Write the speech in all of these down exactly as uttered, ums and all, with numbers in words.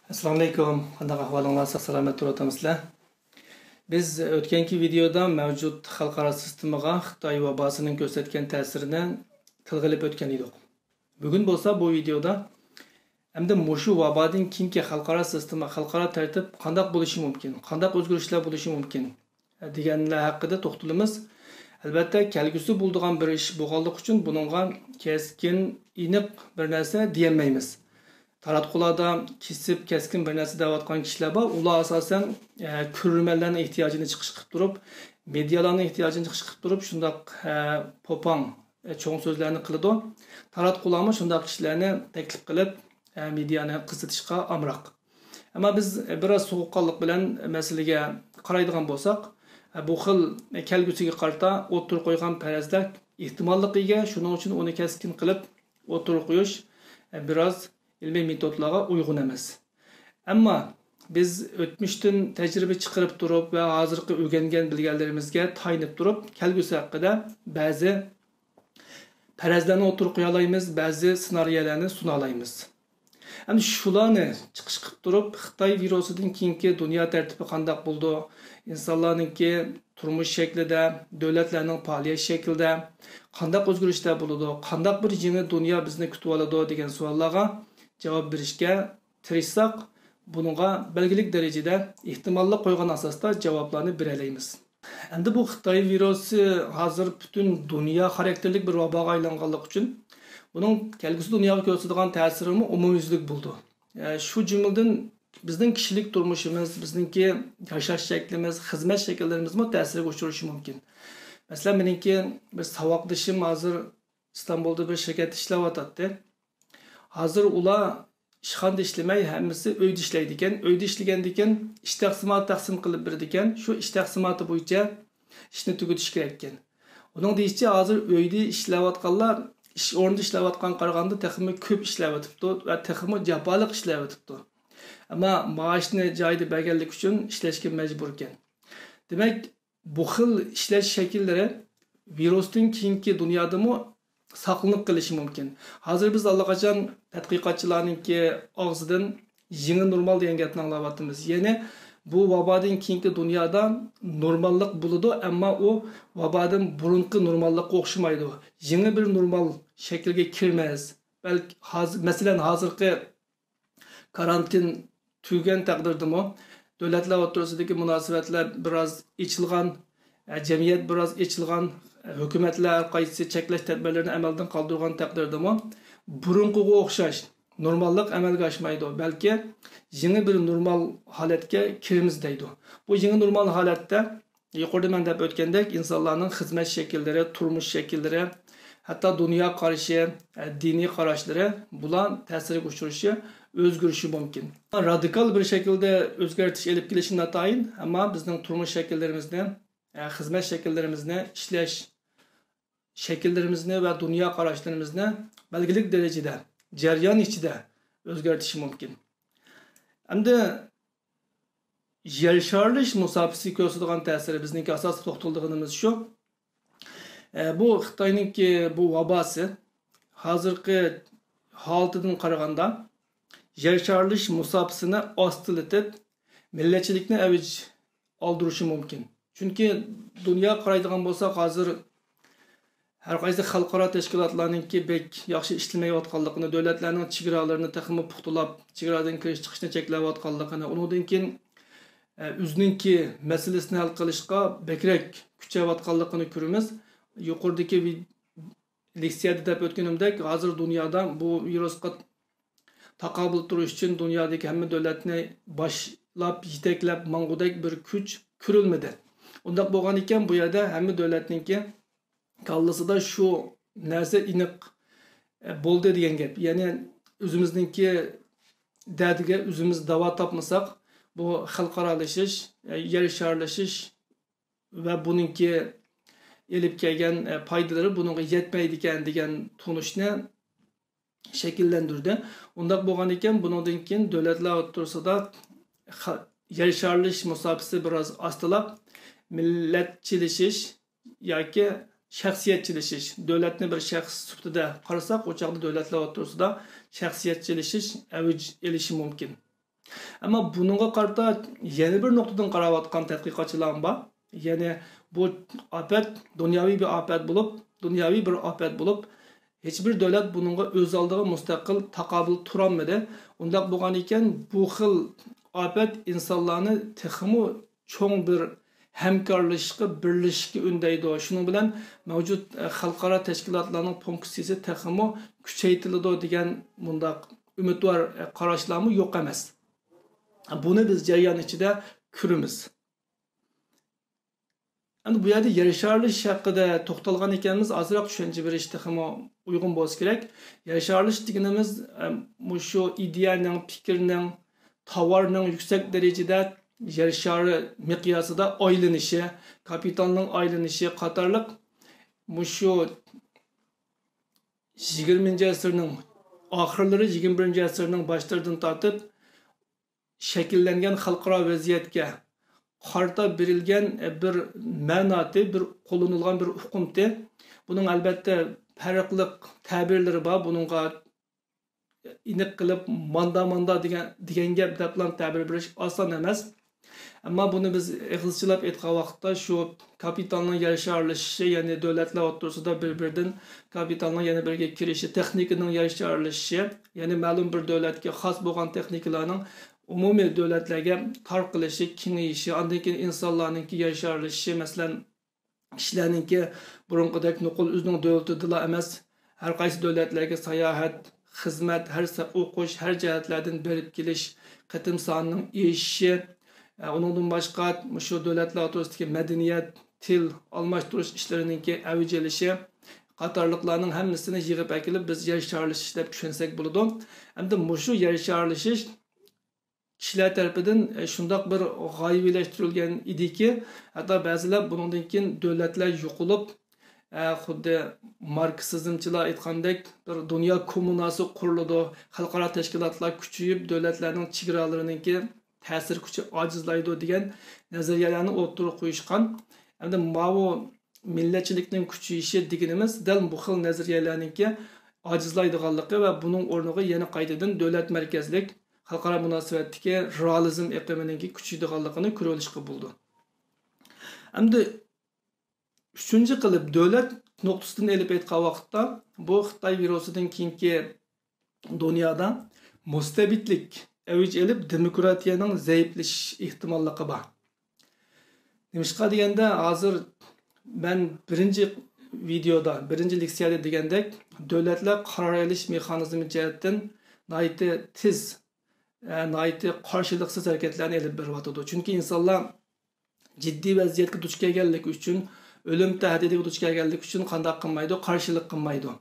ئەسسالامۇئەلەيكۇم. قانداق ئەھۋالىڭلار؟ ساق-سالامەت تۇرۇۋاتامسىلەر؟ بىز ئۆتكەنكى ۋىدېيودا مەۋجۇت خەلقئارا سىستېمىغا خىتاي ۋاباسىنىڭ كۆرسەتكەن تەسىرىنى تىلغا ئېلىپ ئۆتكەن ئىدۇق. بۈگۈن بولسا بۇ ۋىدېيودا ئەمدى مۇشۇ ۋابادىن كېيىنكى خەلقئارا سىستېما، خەلقئارا تەرتىپ قانداق بولۇشى مۇمكىن، قانداق ئۆزگىرىشلەر بولۇشى مۇمكىن دېگەنلەر ھەققىدە توختىلىمىز. ئەلۋەتتە، كەلگۈسىدە بولىدىغان بىر ئىش بولغانلىقى ئۈچۈن بۇنىڭغا كەسكىن، ئېنىق بىر نەرسە دېيەلمەيمىز. تاراتقۇلاردا كېسىپ، كەسكىن بىر نەرسە دەۋاتقان كىشىلەر بار. ئۇلار ئاساسەن، ئە، كۆرۈرمەنلەرنىڭ ئېھتىياجىنى چىقىش قىلىپ تۇرۇپ، مېدىيالارنىڭ ئېھتىياجىنى چىقىش قىلىپ تۇرۇپ، شۇنداق، ئە، پوپاڭ، ئە، چوڭ سۆزلەرنى قىلىدۇ. تاراتقۇلارمۇ شۇنداق كىشىلەرنى تەكلىپ قىلىپ، ئە، مېدىيانى قىزىتىشقا ئامراق. ئەمما بىز بىراز سوغۇققانلىق بىلەن مەسىلىگە قارايدىغان بولساق، بۇ خىل كەلگۈسىگە قارىتا ئوتتۇرىغا قويغان پەرەزلەر ئېھتىماللىققا ئىگە، شۇنىڭ ئۈچۈن ئۇنى كەسكىن قىلىپ ئوتتۇرىغا قويۇش بىراز ئىلمىي مېتودلارغا ئۇيغۇن ئەمەس. ئەمما بىز ئۆتمۈشتىن تەجرىبە چىقىرىپ تۇرۇپ ۋە ھازىرقى ئۆگەنگەن بىلگەنلىرىمىزگە تايىنىپ تۇرۇپ، كەلگۈسى ھەققىدە بەزى پەرەزلەرنى ئوتتۇرىغا قويالايمىز، بەزى سېنارىيەلەرنى سۇنالايمىز. ئەمدى شۇلارنى چىقىش قىلىپ تۇرۇپ، خىتاي ۋىرۇسىدىن كېيىنكى دۇنيا تەرتىپى قانداق بولىدۇ؟ ئىنسانلارنىڭكى تۇرمۇش شەكلىدە، دۆلەتلەرنىڭ پائالىيەت شەكلىدە قانداق ئۆزگىرىشلەر بولىدۇ؟ قانداق بىر يېڭى دۇنيا بىزنى كۈتۈۋالىدۇ؟ دېگەن سوئاللارغا جاۋاب بېرىشكە تىرىشساق، بۇنىڭغا بەلگىلىك دەرىجىدە ئېھتىماللىق قويغان ئاساستا جاۋابلارنى بېرەلەيمىز. ئەمدى بۇ خىتاي ۋىرۇسى ھازىر پۈتۈن دۇنيا خاراكتېرلىك بىر ۋاباغا ئايلانغانلىقى ئۈچۈن، بۇنىڭ كەلگۈسى دۇنياغا كۆرسىتىدىغان تەسىرىمۇ ئومۇميۈزلۈك بولىدۇ. ئە، شۇ جۈملىدىن بىزنىڭ كىشىلىك تۇرمۇشىمىز، بىزنىڭكى ياشاش شەكلىمىز، خىزمەت شەكىللىرىمىزمۇ تەسىرگە ئۇچرىشى مۇمكىن. مەسىلەن، مېنىڭكى بىر ساۋاقدىشىم ھازىر ئىستانبۇلدا بىر شىركەتتە ئىشلەۋاتاتتى. ھازىر ئۇلار ئىشخانىدا ئىشلىمەي، ھەممىسى ئۆيدە ئىشلەيدىكەن. ئۆيدە ئىشلىگەندىكىن، ئىش تەقسىماتى تەقسىم قىلىپ بېرىدىكەن. شۇ ئىش تەقسىماتى بويىچە ئىشنى تۈگىتىش كېرەككەن. ئۇنىڭ دېيىشىچە، ھازىر ئۆيدە ئىشلەۋاتقانلار، ئىش ئورنىدا ئىشلەۋاتقانغا قارىغاندا تېخىمۇ كۆپ ئىشلەۋېتىپتۇ ۋە تېخىمۇ جاپالىق ئىشلەۋېتىپتۇ. ئەمما مائاشنى جايىدا بەرگەنلىكى ئۈچۈن ئىشلەشكە مەجبۇركەن. دېمەك، بۇ خىل ئىشلەش شەكىللىرى ۋىرۇستىن كېيىنكى دۇنيادىمۇ ساقلىنىپ قېلىشى مۇمكىن. ھازىر بىز ئاللىقاچان تەتقىقاتچىلارنىڭكى ئاغزىدىن يېڭى نورمال دېگەن گەپنى ئاڭلاۋاتىمىز. يەنى بۇ ۋابادىن كېيىنكى دۇنيادا نورماللىق بولىدۇ، ئەمما ئۇ ۋابادىن بۇرۇنقى نورماللىققا ئوخشىمايدۇ. يېڭى بىر نورمال شەكىلگە كىرىمىز. بەلكى ھازىر، مەسىلەن، ھازىرقى كارانتىن تۈگىگەن تەقدىردىمۇ، دۆلەتلەر ئوتتۇرىسىدىكى مۇناسىۋەتلەر بىراز ئېچىلغان، جەمئىيەت بىراز ئېچىلغان، ھۆكۈمەتلەر ھەر قايسى چەكلەش تەدبىرلىرىنى ئەمەلدىن قالدۇرغان تەقدىردىمۇ، بۇرۇنقىغا ئوخشاش نورماللىق ئەمەلگە ئاشمايدۇ، بەلكى يېڭى بىر نورمال ھالەتكە كىرىمىز دەيدۇ. بۇ يېڭى نورمال ھالەتتە يۇقىرىدا مەن دەپ ئۆتكەندەك، ئىنسانلارنىڭ خىزمەت شەكىللىرى، تۇرمۇش شەكىللىرى، ھەتتا دۇنيا قارىشى، دىنىي قاراشلىرى، بۇلار تەسىرگە ئۇچرىشى، ئۆزگىرىشى مۇمكىن. رادىكال بىر شەكىلدە ئۆزگەرتىش ئېلىپ كېلىشى ناتايىن، ئەمما بىزنىڭ تۇرمۇش شەكىللىرىمىزنى، خىزمەت شەكىللىرىمىزنى، ئىشلەش شەكىللىرىمىزنى ۋە دۇنيا قاراشلىرىمىزنى بەلگىلىك دەرىجىدە، جەريان ئىچىدە ئۆزگەرتىشى مۇمكىن. ئەمدى يەر شارلىشىش مۇساپىسى كۆرسىتىدىغان تەسىرى، بىزنىڭكى ئاساسلىق توختىلىدىغىنىمىز شۇ. ئە، بۇ خىتاينىڭكى بۇ ۋاباسى ھازىرقى ھالىتىدىن قارىغاندا، يەر شارلىشىش مۇساپىسىنى ئاستىلىتىپ، مىللەتچىلىكنى ئەۋج ئالدۇرۇشى مۇمكىن. چۈنكى دۇنياغا قارايدىغان بولساق، ھازىر ھەر قايسى خەلقئارا تەشكىلاتلارنىڭكى بەك ياخشى ئىشلىمەيۋاتقانلىقىنى، دۆلەتلەرنىڭ چېگرالىرىنى تېخىمۇ پۇختىلاپ، چېگرادىن كىرىش چىقىشنى چەكلەۋاتقانلىقىنى، ئۇنىڭدىن كېيىن، ئە، ئۆزىنىڭكى مەسىلىسىنى ھەل قىلىشقا بەكرەك كۈچەۋاتقانلىقىنى كۆرىمىز. يۇقىرىدىكى ۋىد-، لېكسىيەدە دەپ ئۆتكىنىمدەك، ھازىر دۇنيادا بۇ ۋىرۇسقا تاقابىل تۇرۇش ئۈچۈن دۇنيادىكى ھەممە دۆلەتنى باشلاپ، يېتەكلەپ ماڭغۇدەك بىر كۈچ كۆرۈلمىدى. ئۇنداق بولغان ئىكەن، بۇ يەردە ھەممە دۆلەتنىڭكى كاللىسىدا شۇ نەرسە ئېنىق، ئە، بولدى دېگەن گەپ. يەنى ئۆزىمىزنىڭكى دەردىگە ئۆزىمىز داۋا تاپمىساق، بۇ خەلقئارالىشىش، ئە، يەر شارلىشىش ۋە بۇنىڭكى ئېلىپ كەلگەن، ئە، پايدىلىرى بۇنىڭغا يەتمەيدىكەن دېگەن تونۇشنى شەكىللەندۈردى. ئۇنداق بولغان ئىكەن، بۇنىڭدىن كېيىن دۆلەتلەر ئوتتۇرىسىدا خا-، يەر شارلىشىش مۇساپىسى بىراز ئاستىلاپ، مىللەتچىلىشىش ياكى شەخسىيەتچىلىشىش، دۆلەتنى بىر شەخس سۈپىتىدە قارىساق، ئۇ چاغدا دۆلەتلەر ئوتتۇرىسىدا شەخسىيەتچىلىشىش ئەۋج ئېلىشى مۇمكىن. ئەمما بۇنىڭغا قارىتا يەنە بىر نۇقتىدىن قاراۋاتقان تەتقىقاتچىلارمۇ بار. يەنى بۇ ئاپەت دۇنياۋى بىر ئاپەت بولۇپ، دۇنياۋى بىر ئاپەت بولۇپ، ھېچبىر دۆلەت بۇنىڭغا ئۆز ئالدىغا مۇستەقىل تاقابىل تۇرالمىدى. ئۇنداق بولغان ئىكەن، بۇ خىل ئاپەت ئىنسانلارنى تېخىمۇ چوڭ بىر ھەمكارلىشىشقا، بىرلىشىشكە ئۈندەيدۇ. شۇنىڭ بىلەن مەۋجۇت، ئە، خەلقئارا تەشكىلاتلارنىڭ پۇنكسىيىسى تېخىمۇ كۈچەيتىلىدۇ دېگەن مۇنداق ئۈمىدۋار، ئە، قاراشلارمۇ يوق ئەمەس. بۇنى بىز جەريان ئىچىدە كۆرىمىز. ئەمدى بۇ يەردە يەر شارلىشىش ھەققىدە توختالغان ئىكەنمىز، ئازراق چۈشەنچە بېرىش تېخىمۇ ئۇيغۇن بولسا كېرەك. يەر شارلىشىش دېگىنىمىز، ئەم، مۇشۇ ئىدىيەنىڭ، پىكىرنىڭ، تاۋارنىڭ يۈكسەك دەرىجىدە يەر شارى مىقياسىدا ئايلىنىشى، كاپىتالنىڭ ئايلىنىشى قاتارلىق مۇشۇ يىگىرمىنچى ئەسىرنىڭ ئاخىرلىرى، يىگىرمە بىرىنچى ئەسىرنىڭ باشلىرىدىن تارتىپ شەكىللەنگەن خەلقئارا ۋەزىيەتكە قارىتا بېرىلگەن بىر مەناتى، بىر قوللىنىلغان بىر ئۇقۇمتى. بۇنىڭ ئەلۋەتتە پەرقلىق تەبىرلىرى بار. بۇنىڭغا ئېنىق قىلىپ ماندا ماندا دېگەن، دېگەن گەپ دەپلا تەبىر بېرىش ئاسان ئەمەس. ئەمما بۇنى بىز ئېغىزچىلاپ ئېيتقان ۋاقىتتا شۇ كاپىتالنىڭ يەر شارلىشىشى، يەنى دۆلەتلەر ئوتتۇرىسىدا بىر-بىرىدىن كاپىتالنىڭ يەنە بىرىگە كىرىشى، تېخنىكىنىڭ يەر شارلىشىشى، يەنى مەلۇم بىر دۆلەتكە خاس بولغان تېخنىكىلارنىڭ ئومۇمىي دۆلەتلەرگە تارقىلىشى، كېڭىيىشى، ئاندىن كېيىن ئىنسانلارنىڭكى يەر شارلىشىشى، مەسىلەن، كىشىلەرنىڭكى بۇرۇنقىدەك نوقۇل ئۆزىنىڭ دۆلىتىدىلا ئەمەس، ھەر قايسى دۆلەتلەرگە ساياھەت، خىزمەت، ھەر سە-، ئوقۇش، ھەر جەھەتلەردىن بېرىپ كېلىش، قېتىم سانىنىڭ ئېشىشى، ئە، ئۇنىڭدىن باشقا مۇشۇ دۆلەتلەر ئوتتۇرىسىدىكى مەدەنىيەت، تىل ئالماشتۇرۇش ئىشلىرىنىڭكى ئەۋج ئېلىشى قاتارلىقلارنىڭ ھەممىسىنى يىغىپ ئەكېلىپ، بىز يەر شارلىشىش دەپ چۈشەنسەك بولىدۇ. ئەمدى مۇشۇ يەر شارلىشىش كىشىلەر تەرىپىدىن، ئە، شۇنداق بىر غايىۋىلەشتۈرۈلگەن ئىدىكى، ھەتتا بەزىلەر بۇنىڭدىن كېيىن دۆلەتلەر يوقىلىپ، ئە، خۇددى ماركسىزمچىلار ئېيتقاندەك، بىر دۇنيا كوممۇناسى قۇرۇلىدۇ، خەلقئارا تەشكىلاتلار كۈچىيىپ، دۆلەتلەرنىڭ چېگرالىرىنىڭكى تەسىر كۈچى ئاجىزلايدۇ دېگەن نەزەرىيەلەرنى ئوتتۇرىغا قويۇشقان. ئەمدى ماۋۇ مىللەتچىلىكنىڭ كۈچىيىشى دېگىنىمىز دەل بۇ خىل نەزەرىيەلەرنىڭكى ئاجىزلايدىغانلىقى ۋە بۇنىڭ ئورنىغا يەنە قايتىدىن دۆلەت مەركەزلىك خەلقئارا مۇناسىۋەتتىكى رېئالىزم ئېقىمىنىڭكى كۈچىيىدىغانلىقىنى كۆرۈۋېلىشقا بولىدۇ. ئەمدى ئۈچىنچى قىلىپ، دۆلەت نۇقتىسىدىن ئېلىپ ئېيتقان ۋاقىتتا، بۇ خىتاي ۋىرۇسىدىن كېيىنكى دۇنيادا مۇستەبىتلىك ئەۋج ئېلىپ، دېموكراتىيەنىڭ زەئىپلىشىش ئېھتىماللىقى بار. نېمىشقا دېگەندە، ھازىر مەن بىرىنچى ۋىدېئودا، بىرىنچى لېكسىيەدە دېگەندەك، دۆلەتلەر قارار ئېلىش مېخانىزمى جەھەتتىن ناھايىتى تېز، ئە، ناھايىتى قارشىلىقسىز ھەرىكەتلەرنى ئېلىپ بېرىۋاتىدۇ. چۈنكى ئىنسانلار جىددىي ۋەزىيەتكە دۇچ كەلگەنلىكى ئۈچۈن، ئۆلۈم تەھدىتىگە دۇچ كەلگەنلىكى ئۈچۈن قانداق قىلمايدۇ؟ قارشىلىق قىلمايدۇ.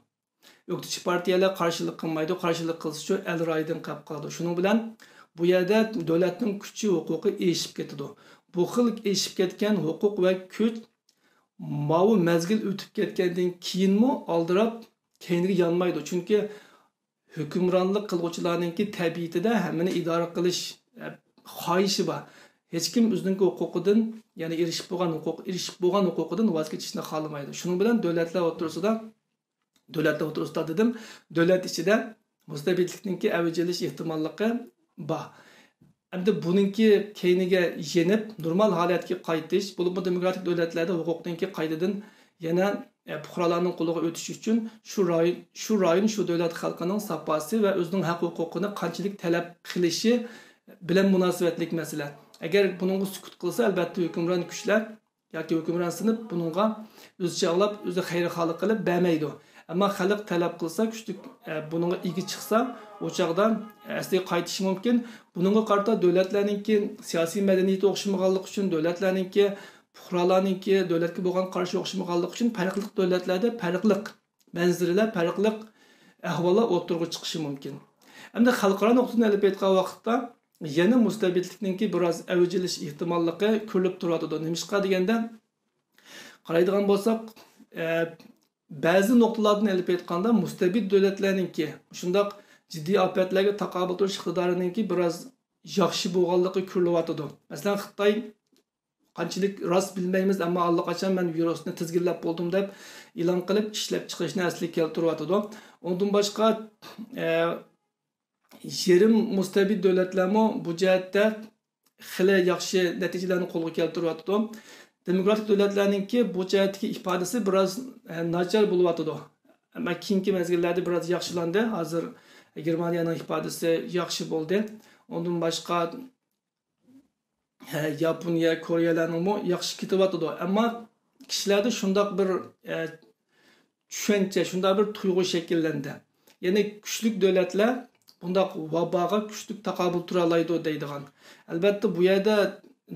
ئۆكتىچى پارتىيەلەر قارشىلىق قىلمايدۇ، قارشىلىق قىلسىچۇ ئەل رايىدىن قېلىپ قالىدۇ. شۇنىڭ بىلەن بۇ يەردە دۆلەتنىڭ كۈچى، ھوقۇقى ئېشىپ كېتىدۇ. بۇ خىل ئېشىپ كەتكەن ھوقۇق ۋە كۈچ ماۋۇ مەزگىل ئۆتۈپ كەتكەندىن كېيىنمۇ ئالدىراپ كەينىگە يانمايدۇ. چۈنكى ھۆكۈمرانلىق قىلغۇچىلارنىڭكى تەبىئىتىدە ھەممىنى ئىدارە قىلىش، ئە، خاھىشى بار. ھېچكىم ئۆزىنىڭكى ھوقۇقىدىن، يەنى ئېرىشىپ بولغان ھوقۇق، ئېرىشىپ بولغان ھوقۇقىدىن ۋاز كېچىشنى خالىمايدۇ. شۇنىڭ بىلەن دۆلەتلەر ئوتتۇرىسىدا، دۆلەتلەر ئوتتۇرىسىدا دېدىم، دۆلەت ئىچىدە مۇستەبىتلىكنىڭكى ئەۋج ئېلىش ئېھتىماللىقى بار. ئەمدى بۇنىڭكى كەينىگە يېنىپ، نورمال ھالەتكە قايتىش، بولۇپمۇ دېموكراتىك دۆلەتلەردە ھوقۇقنىڭكى قايتىدىن يەنە، ئە، پۇقرالارنىڭ قولىغا ئۆتۈش ئۈچۈن شۇ رايون، شۇ رايون، شۇ دۆلەت خەلقىنىڭ ساپاسى ۋە ئۆزىنىڭ ھەق ھوقۇقىنى قانچىلىك تەلەپ قىلىشى بىلەن مۇناسىۋەتلىك مەسىلە. ئەگەر بۇنىڭغا سۈكۈت قىلسا، ئەلۋەتتە ھۆكۈمران كۈچلەر ياكى ھۆكۈمران سىنىپ بۇنىڭغا ئۆزىچە ئاڭلاپ، ئۆزى خەيرخاھلىق قىلىپ بەرمەيدۇ. ئەمما خەلق تەلەپ قىلسا، كۈچلۈك، ئە، بۇنىڭغا ئىگە چىقسا، ئۇ چاغدا ئەسلىگە قايتىشى مۇمكىن. بۇنىڭغا قارىتا دۆلەتلەرنىڭكى سىياسىي مەدەنىيىتى ئوخشىمىغانلىقى ئۈچۈن، دۆلەتلەرنىڭكى، پۇقرالارنىڭكى دۆلەتكە بولغان قارىشى ئوخشىمىغانلىقى ئۈچۈن پەرقلىق دۆلەتلەردە پەرقلىق مەنزىرىلەر، پەرقلىق ئەھۋاللار ئوتتۇرىغا چىقىشى مۇمكىن. ئەمدى خەلقئارا نۇقتىدىن ئېلىپ ئېيتقان ۋاقىتتا، يەنە مۇستەبىتلىكنىڭكى بىراز ئەۋج ئېلىش ئېھتىماللىقى كۆرۈلۈپ تۇرۇۋاتىدۇ. نېمىشقا دېگەندە، قارايدىغان بولساق، ئە، بەزى نۇقتىلاردىن ئېلىپ ئېيتقاندا، مۇستەبىت دۆلەتلەرنىڭكى شۇنداق جىددىي ئاپەتلەرگە تاقابىل تۇرۇش ئىقتىدارىنىڭكى بىراز ياخشى بولغانلىقى كۆرۈلۈۋاتىدۇ. مەسىلەن، خىتاي قانچىلىك راست بىلمەيمىز، ئەمما ئاللىقاچان مەن ۋىرۇسنى تىزگىنلەپ بولدۇم دەپ ئېلان قىلىپ، ئىشلەپچىقىرىشنى ئەسلىگە كەلتۈرۈۋاتىدۇ. ئۇنىڭدىن باشقا، ئە، يېرىم مۇستەبىت دۆلەتلەرمۇ بۇ جەھەتتە خېلى ياخشى نەتىجىلەرنى قولغا كەلتۈرۈۋاتىدۇ. دېموكراتىك دۆلەتلەرنىڭكى بۇ جەھەتتىكى ئىپادىسى بىراز، ئە، ناچار بولۇۋاتىدۇ. ئەمما كېيىنكى مەزگىللەردە بىراز ياخشىلاندى. ھازىر گېرمانىيەنىڭ ئىپادىسى ياخشى بولدى. ئۇندىن باشقا، ھە، ياپونىيە، كورېيەلەرنىڭمۇ ياخشى كېتىۋاتىدۇ. ئەمما كىشىلەردە شۇنداق بىر، ئە، چۈشەنچە، شۇنداق بىر تۇيغۇ شەكىللەندى. يەنى كۈچلۈك دۆلەتلەر بۇنداق ۋاباغا كۈچلۈك تاقابىل تۇرالايدۇ دەيدىغان. ئەلۋەتتە، بۇ يەردە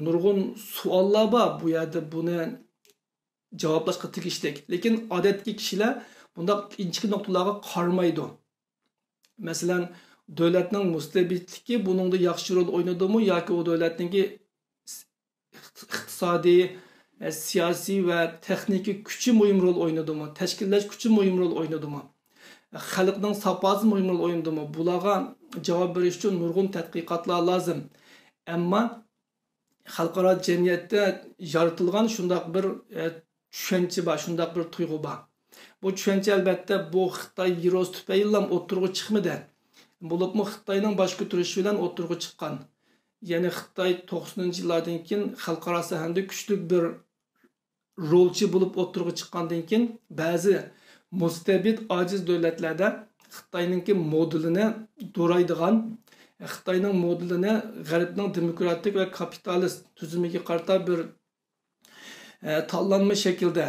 نۇرغۇن سوئاللار بار، بۇ يەردە بۇنى جاۋابلاشقا تېگىشلىك. لېكىن ئادەتتىكى كىشىلەر بۇنداق ئىنچىكە نۇقتىلارغا قارىمايدۇ. مەسىلەن، دۆلەتنىڭ مۇستەبىتلىكى بۇنىڭدا ياخشى رول ئوينىدىمۇ ياكى ئۇ دۆلەتنىڭكى ئىقتىسادىي، سىياسىي ۋە تېخنىكا كۈچى مۇھىم رول ئوينىدىمۇ، تەشكىللەش كۈچى مۇھىم رول ئوينىدىمۇ، خەلقنىڭ ساپاسى مۇھىم رول ئوينىدىمۇ، بۇلارغا جاۋاب بېرىش ئۈچۈن نۇرغۇن تەتقىقاتلار لازىم. ئەمما خەلقئارا جەمئىيەتتە يارىتىلغان شۇنداق بىر، ئە، چۈشەنچە بار، شۇنداق بىر تۇيغۇ بار. بۇ چۈشەنچە، ئەلۋەتتە، بۇ خىتاي ۋىرۇسى تۈپەيلىلا ئوتتۇرىغا چىقمىدى. بولۇپمۇ خىتاينىڭ باش كۆتۈرۈشى بىلەن ئوتتۇرىغا چىققان. يەنى خىتاي توقسىنىنچى يىللاردىن كېيىن خەلقئارا سەھنىدە كۈچلۈك بىر رولچى بولۇپ ئوتتۇرىغا چىققاندىن كېيىن، بەزى مۇستەبىت، ئاجىز دۆلەتلەردە خىتاينىڭكى مودېلىنى دورايدىغان، خىتاينىڭ مودېلىنى غەربنىڭ دېموكراتىك ۋە كاپىتالىست تۈزۈمىگە قارىتا بىر، ئە، تاللانما شەكىلدە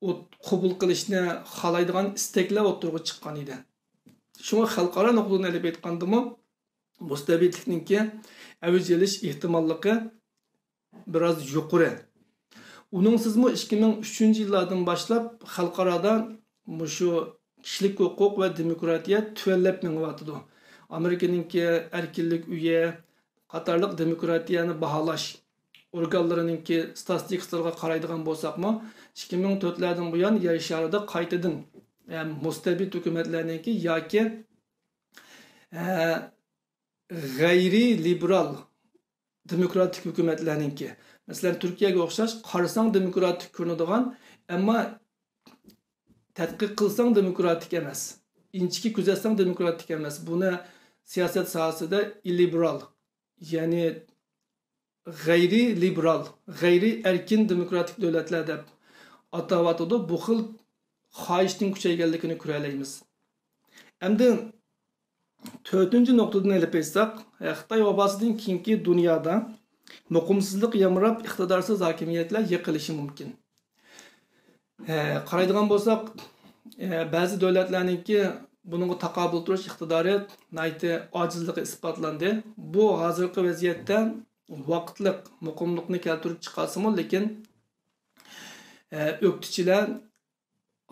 ئوت-، قوبۇل قىلىشنى خالايدىغان ئىستەكلەر ئوتتۇرىغا چىققان ئىدى. شۇڭا خەلقئارا نۇقتىدىن ئېلىپ ئېيتقاندىمۇ، مۇستەبىتلىكنىڭكى ئەۋج ئېلىش ئېھتىماللىقى بىراز يۇقىرى. ئۇنىڭسىزمۇ ئىككى مىڭ ئۈچىنچى يىللاردىن باشلاپ خەلقئارادا مۇشۇ كىشىلىك ھوقۇق ۋە دېموكراتىيە تۆۋەنلەپ مېڭىۋاتىدۇ. ئامېرىكىنىڭكى ئەركىنلىك ئۆيى قاتارلىق دېموكراتىيەنى باھالاش ئورگانلىرىنىڭكى ستاتىستىكىسىلىرىغا قارايدىغان بولساقمۇ، ئىككى مىڭ تۆتلەردىن بۇيان يەر شارىدا قايتىدىن، ئە، مۇستەبىت ھۆكۈمەتلەرنىڭكى ياكى، ئە، غەيرىي لىبېرال دېموكراتىك ھۆكۈمەتلەرنىڭكى، مەسىلەن، تۈركىيەگە ئوخشاش قارىساڭ دېموكراتىك كۆرۈنىدىغان، ئەمما تەتقىق قىلساڭ دېموكراتىك ئەمەس، ئىنچىكە كۆزەتسەڭ دېموكراتىك ئەمەس. بۇنى سىياسەت ساھەسىدە ئىللىبېرال، يەنى غەيرىي لىبېرال، غەيرىي ئەركىن دېموكراتىك دۆلەتلەر دەپ ئاتاۋاتىدۇ. بۇ خىل خاھىشنىڭ كۈچەيگەنلىكىنى كۆرەلەيمىز. ئەمدى تۆتىنچى نۇقتىدىن ئېلىپ ئېيتساق، خىتاي ۋاباسىدىن كېيىنكى دۇنيادا مۇقىمسىزلىق يامراپ، ئىقتىدارسىز ھاكىمىيەتلەر يىقىلىشى مۇمكىن. ئە، قارايدىغان بولساق، ئە، بەزى دۆلەتلەرنىڭكى بۇنىڭغا تاقابىل تۇرۇش ئىقتىدارى ناھايىتى ئاجىزلىقى ئىسپاتلاندى. بۇ ھازىرقى ۋەزىيەتتە ۋاقىتلىق مۇقىملىقنى كەلتۈرۈپ چىقارسىمۇ، لېكىن، ئە، ئۆكتىچىلەر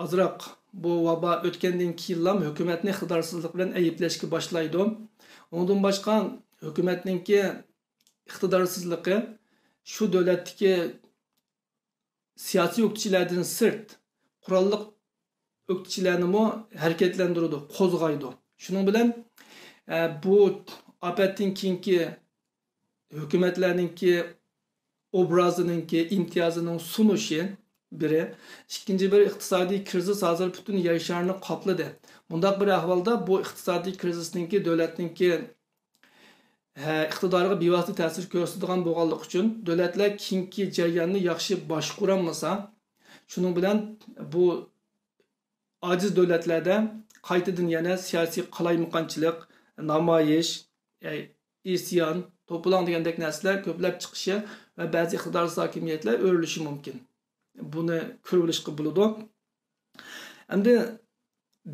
ئازراق بۇ ۋابا ئۆتكەندىن كېيىنلا ھۆكۈمەتنى ئىقتىدارسىزلىق بىلەن ئەيىبلەشكە باشلايدۇ. ئۇنىڭدىن باشقا، ھۆكۈمەتنىڭكى ئىقتىدارسىزلىقى شۇ دۆلەتتىكى سىياسىي ئۆكتىچىلەردىن سىرت، قوراللىق ئۆكتىچىلەرنىمۇ ھەرىكەتلەندۈرىدۇ، قوزغايدۇ. شۇنىڭ بىلەن، ئە، بۇ ئاپەتتىن كېيىنكى ھۆكۈمەتلەرنىڭكى ئوبرازىنىڭكى ئىمتىيازىنىڭ سۇنۇشى بىرى، ئىككىنچى بىر ئىقتىسادىي كىرىزىس ھازىر پۈتۈن يەر شارىنى قاپلىدى. بۇنداق بىر ئەھۋالدا بۇ ئىقتىسادىي كىرىزىسنىڭكى دۆلەتنىڭكى، ھە، ئىقتىدارىغا بىۋاسىتە تەسىر كۆرسىتىدىغان بولغانلىقى ئۈچۈن دۆلەتلەر كېيىنكى جەرياننى ياخشى باشقۇرالمىسا، شۇنىڭ بىلەن بۇ ئاجىز دۆلەتلەردە قايتىدىن يەنە سىياسىي قالايمىقانچىلىق، نامايىش، ئىسيان، توپىلاڭ دېگەندەك نەرسىلەر كۆپلەپ چىقىشى ۋە بەزى ئىقتىدارسىز ھاكىمىيەتلەر ئۆرۈلۈشى مۇمكىن. بۇنى كۆرۈۋېلىشقا بولىدۇ. ئەمدى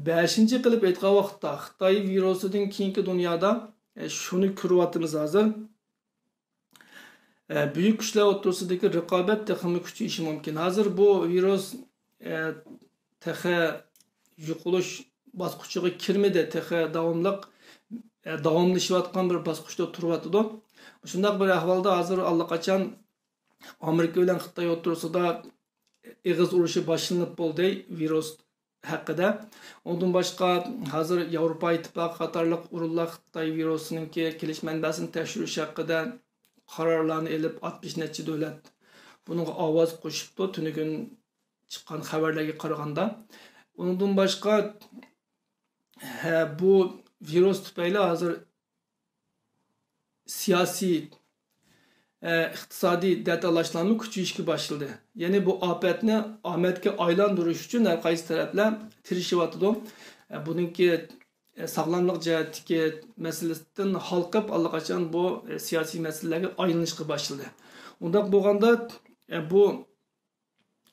بەشىنچى قىلىپ ئېيتقان ۋاقىتتا، خىتاي ۋىرۇسىدىن كېيىنكى دۇنيادا، ئە، شۇنى كۆرۈۋاتىمىز ھازىر. ئە، بۈيۈك كۈچلەر ئوتتۇرىسىدىكى رىقابەت تېخىمۇ كۈچىيىشى مۇمكىن. ھازىر بۇ ۋىرۇس، ئە، تېخى يوقىلىش باسقۇچىغا كىرمىدى، تېخى داۋاملىق، ئە، داۋاملىشىۋاتقان بىر باسقۇچتا تۇرۇۋاتىدۇ. شۇنداق بىر ئەھۋالدا ھازىر ئاللىقاچان ئامېرىكا بىلەن خىتاي ئوتتۇرىسىدا ئېغىز ئۇرۇشى باشلىنىپ بولدى ۋىرۇس ھەققىدە. ئۇندىن باشقا، ھازىر ياۋروپا ئىتتىپاقى قاتارلىق ئورۇنلار خىتاي ۋىرۇسىنىڭكى كېلىش مەنبەسىنى تەكشۈرۈش ھەققىدە قارارلارنى ئېلىپ، ئاتمىش نەچچە دۆلەت بۇنىڭغا ئاۋاز قوشۇپتۇ، تۈنۈگۈن چىققان خەۋەرلەرگە قارىغاندا. ئۇنىڭدىن باشقا، ھە، بۇ ۋىرۇس تۈپەيلى ھازىر سىياسىي، ئىقتىسادىي دەتالاشلارمۇ كۈچىيىشكە باشلىدى. يەنى بۇ ئاپەتنى ئامەتكە ئايلاندۇرۇش ئۈچۈن ھەر قايسى تەرەپلەر تىرىشىۋاتىدۇ. بۇنىڭكى ساغلاملىق جەھەتتىكى مەسىلىسىدىن ھالقىپ، ئاللىقاچان بۇ سىياسىي مەسىلىلەرگە ئايلىنىشقا باشلىدى. ئۇنداق بولغاندا، بۇ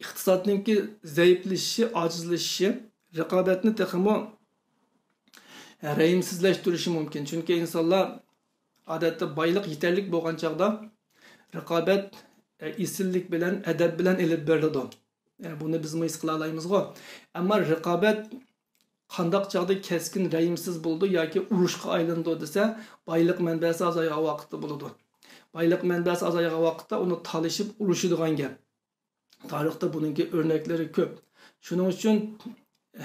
ئىقتىسادنىڭكى زەئىپلىشىشى، ئاجىزلىشىشى رىقابەتنى تېخىمۇ رەھىمسىزلەشتۈرۈشى مۇمكىن. چۈنكى ئىنسانلار ئادەتتە بايلىق يېتەرلىك بولغان چاغدا رىقابەت ئېسىللىك بىلەن، ئەدەپ بىلەن ئېلىپ بېرىلىدۇ. بۇنى بىزمۇ ھېس قىلالايمىزغۇ. ئەمما رىقابەت قانداق چاغدا كەسكىن رەھىمسىز بولىدۇ ياكى ئۇرۇشقا ئايلىنىدۇ دېسە، بايلىق مەنبەسى ئازايغان ۋاقىتتا بولىدۇ. بايلىق مەنبەسى ئازايغان ۋاقىتتا ئۇنى تالىشىپ ئۇرۇشىدىغان گەپ. تارىختا بۇنىڭكى ئۆرنەكلىرى كۆپ. شۇنىڭ ئۈچۈن،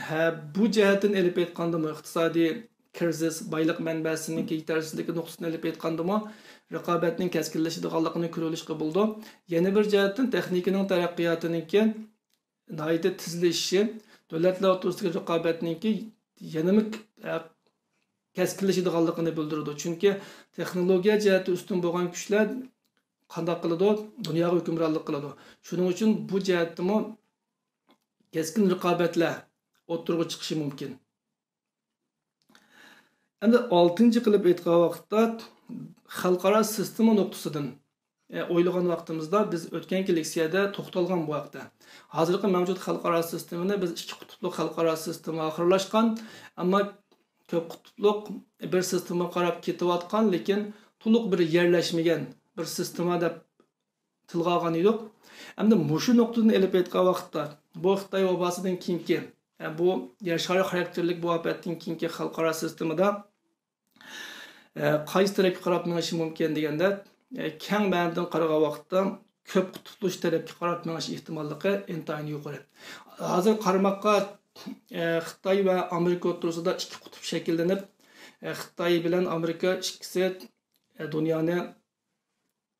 ھە، بۇ جەھەتتىن ئېلىپ ئېيتقاندىمۇ، ئىقتىسادىي كىرىزىس، بايلىق مەنبەسىنىڭكى يېتەرسىزلىكى نۇقتىسىدىن ئېلىپ ئېيتقاندىمۇ، رىقابەتنىڭ كەسكىنلىشىدىغانلىقىنى كۆرۈۋېلىشقا بولىدۇ. يەنە بىر جەھەتتىن، تېخنىكىنىڭ تەرەققىياتىنىڭكى ناھايىتى تېزلىشىشى دۆلەتلەر ئوتتۇرىسىدىكى رىقابەتنىڭكى يەنىمۇ، ئە، كەسكىنلىشىدىغانلىقىنى بىلدۈرىدۇ. چۈنكى تېخنولوگىيە جەھەتتە ئۈستۈن بولغان كۈچلەر قانداق قىلىدۇ؟ دۇنياغا ھۆكۈمرانلىق قىلىدۇ. شۇنىڭ ئۈچۈن بۇ جەھەتتىمۇ كەسكىن رىقابەتلەر ئوتتۇرىغا چىقىشى مۇمكىن. ئەمدى ئالتىنچى قىلىپ ئېيتقان ۋاقىتتا، خەلقئارا سىستېما نۇقتىسىدىن، ئە، ئويلىغان ۋاقتىمىزدا، بىز ئۆتكەنكى لېكسىيەدە توختالغان بۇ ھەقتە. ھازىرقى مەۋجۇت خەلقئارا سىستېمىنى بىز ئىككى قۇتۇپلۇق خەلقئارا سىستېما ئاخىرلاشقان، ئەمما كۆپ قۇتۇپلۇق بىر سىستېمىغا قاراپ كېتىۋاتقان، لېكىن تولۇق بىر يەرلەشمىگەن بىر سىستېما دەپ تىلغا ئالغان ئىدۇق. ئەمدى مۇشۇ نۇقتىدىن ئېلىپ ئېيتقان ۋاقىتتا، بۇ خىتاي ۋاباسىدىن كېيىنكى، ئە، بۇ يەر شارى خاراكتېرلىك بۇ ئاپەتتىن كېيىنكى خەلقئارا سىستېمىدا، ئە، قايسى تەرەپكە قاراپ مېڭىشى مۇمكىن دېگەندە، ئە، كەڭ مەنىدىن قارىغان ۋاقىتتا كۆپ قۇتۇپلىشىش تەرەپكە قاراپ مېڭىش ئېھتىماللىقى ئىنتايىن يۇقىرى. ھازىر قارىماققا، ئە، خىتاي ۋە ئامېرىكا ئوتتۇرىسىدا ئىككى قۇتۇپ شەكىللىنىپ، ئە، خىتاي بىلەن ئامېرىكا ئىككىسى، ئە، دۇنيانى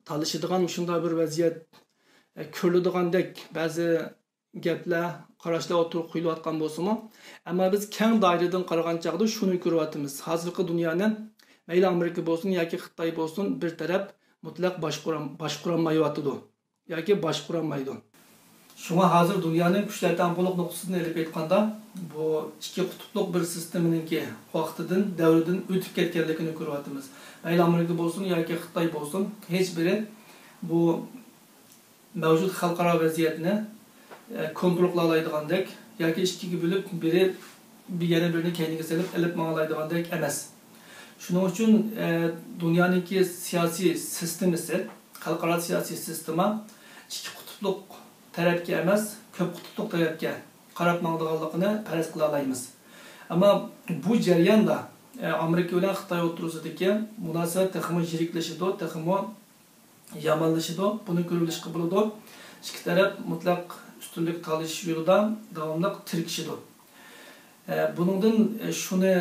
تالىشىدىغان مۇشۇنداق بىر ۋەزىيەت، ئە، كۆرۈلىدىغاندەك بەزى گەپلەر، قاراشلار ئوتتۇرىغا قويۇلۇۋاتقان بولسىمۇ، ئەمما بىز كەڭ دائىرىدىن قارىغان چاغدا شۇنى كۆرۈۋاتىمىز. ھازىرقى دۇنيانى مەيلى ئامېرىكا بولسۇن ياكى خىتاي بولسۇن، بىر تەرەپ مۇتلەق باشقۇرام-، باشقۇرالمايۋاتىدۇ ياكى باشقۇرالمايدۇ. شۇڭا ھازىر دۇنيانىڭ كۈچلەر تەڭپۇڭلۇق نۇقتىسىدىن ئېلىپ ئېيتقاندا، بۇ ئىككى قۇتۇپلۇق بىر سىستېمىنىڭكى ۋاقتىدىن، دەۋرىدىن ئۆتۈپ كەتكەنلىكىنى كۆرۈۋاتىمىز. مەيلى ئامېرىكا بولسۇن ياكى خىتاي بولسۇن، ھېچ بىرى بۇ مەۋجۇت خەلقئارا ۋەزىيەتنى، ئە، كونترول قىلالايدىغاندەك ياكى ئىككىگە بۆلۈپ، بىرى بىر، يەنە بىرىنى كەينىگە سېلىپ ئېلىپ ماڭالايدىغاندەك ئەمەس. شۇنىڭ ئۈچۈن، ئە، دۇنيانىڭكى سىياسىي سىستېمىسى، خەلقئارا سىياسىي سىستېما ئىككى قۇتۇپلۇق تەرەپكە ئەمەس، كۆپ قۇتۇپلۇق تەرەپكە قاراپ ماڭىدىغانلىقىنى پەرەز قىلالايمىز. ئەمما بۇ جەرياندا، ئە، ئامېرىكا بىلەن خىتاي ئوتتۇرىسىدىكى مۇناسىۋەت تېخىمۇ يىرىكلىشىدۇ، تېخىمۇ يامانلىشىدۇ. بۇنى كۆرۈۋېلىشقا بولىدۇ. ئىككى تەرەپ مۇتلەق ئۈستۈنلۈك تالىشىش يولىدا داۋاملىق تىركىشىدۇ. ئە، بۇنىڭدىن، ئە، شۇنى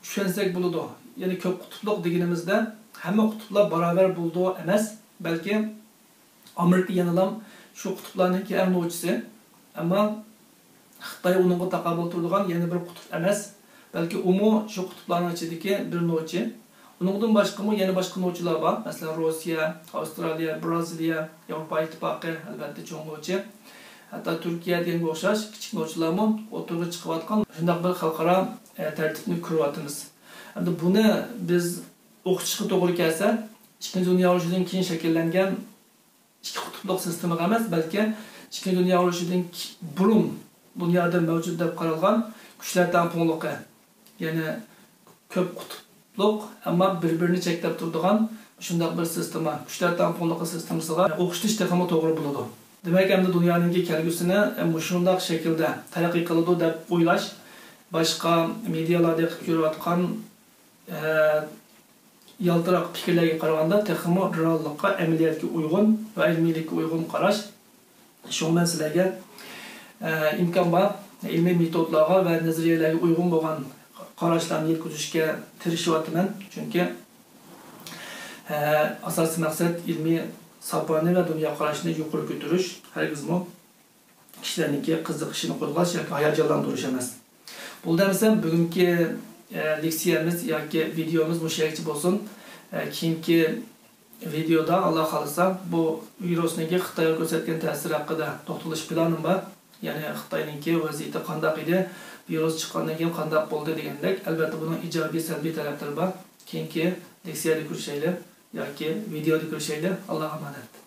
چۈشەنسەك بولىدۇ. يەنى كۆپ قۇتۇپلۇق دېگىنىمىزدە ھەممە قۇتۇپلار باراۋەر بولىدۇ ئەمەس، بەلكى ئامېرىكا يەنىلا شۇ قۇتۇپلارنىڭكى ئەڭ نوچىسى. ئەمما خىتاي ئۇنىڭغا تاقابىل تۇرىدىغان يەنە بىر قۇتۇپ ئەمەس، بەلكى ئۇمۇ شۇ قۇتۇپلارنىڭ ئىچىدىكى بىر نوچى. ئۇنىڭدىن باشقىمۇ يەنە باشقا نوچىلار بار. مەسىلەن، روسىيە، ئاۋسترالىيە، بىرازىلىيە، ياۋروپا ئىتتىپاقى، ئەلۋەتتە، چوڭ نوچى. ھەتتا تۈركىيە دېگەنگە ئوخشاش كىچىك نوچىلارمۇ ئوتتۇرىغا چىقىۋاتقان شۇنداق بىر خەلقئارا، ئە، تەرتىپنى كۆرۈۋاتىمىز. ئەمدى بۇنى بىز ئوخشىتىشقا توغرا كەلسە، ئىككىنچى دۇنيا ئۇرۇشىدىن كېيىن شەكىللەنگەن ئىككى قۇتۇپلۇق سىستېمىغا ئەمەس، بەلكى ئىككىنچى دۇنيا ئۇرۇشىدىن كى-، بۇرۇن دۇنيادا مەۋجۇت دەپ قارالغان كۈچلەر تەڭپۇڭلۇقى، يەنى كۆپ قۇتۇپلۇق، ئەمما بىر-بىرىنى چەكلەپ تۇرىدىغان شۇنداق بىر سىستېما، كۈچلەر تەڭپۇڭلۇقى سىستېمىسىغا ئوخشىتىش تېخىمۇ توغرا بولىدۇ. دېمەك، ئەمدى دۇنيانىڭكى كەلگۈسىنى مۇشۇنداق شەكىلدە تەرەققىي قىلىدۇ دەپ ئويلاش، باشقا مېدىيالاردا ئېقىپ يۈرۈۋاتقان ئە، يالتىراق پىكىرلەرگە قارىغاندا تېخىمۇ رېئاللىققا، ئەمەلىيەتكە ئۇيغۇن ۋە ئىلمىيلىككە ئۇيغۇن قاراش. شۇڭا مەن سىلەرگە، ئە، ئىمكان بار ئىلمىي مېتودلارغا ۋە نەزەرىيەلەرگە ئۇيغۇن بولغان قاراشلارنى يەتكۈزۈشكە تىرىشىۋاتىمەن. چۈنكى، ئە، ئاساسىي مەقسەت ئىلمىي ساپانى ۋە دۇنيا قاراشنى يۇقىرى كۆتۈرۈش، ھەرگىزمۇ كىشىلەرنىڭكى قىزىقىشىنى قوزغاش ياكى ھاياجانلاندۇرۇش ئەمەس. بولدى ئەمىسە، بۈگۈنكى، ئە، لېكسىيەمىز ياكى ۋىدېيومىز مۇشۇ يەرگىچە بولسۇن. ئە، كېيىنكى ۋىدېودا، ئاللا خالىسا، بۇ ۋىرۇسنىڭكى خىتايغا كۆرسەتكەن تەسىرى ھەققىدە توختىلىش پىلانىم بار. يەنى خىتاينىڭكى ۋەزىيىتى قانداق ئىدى، ۋىرۇس چىققاندىن كېيىن قانداق بولدى دېگەندەك، ئەلۋەتتە، بۇنىڭ ئىجابىي، سەلبىي تەرەپلىرى بار. كېيىنكى لېكسىيەدە كۆرۈشەيلى ياكى ۋىدېودا كۆرۈشەيلى. ئاللاغا ئامانەت.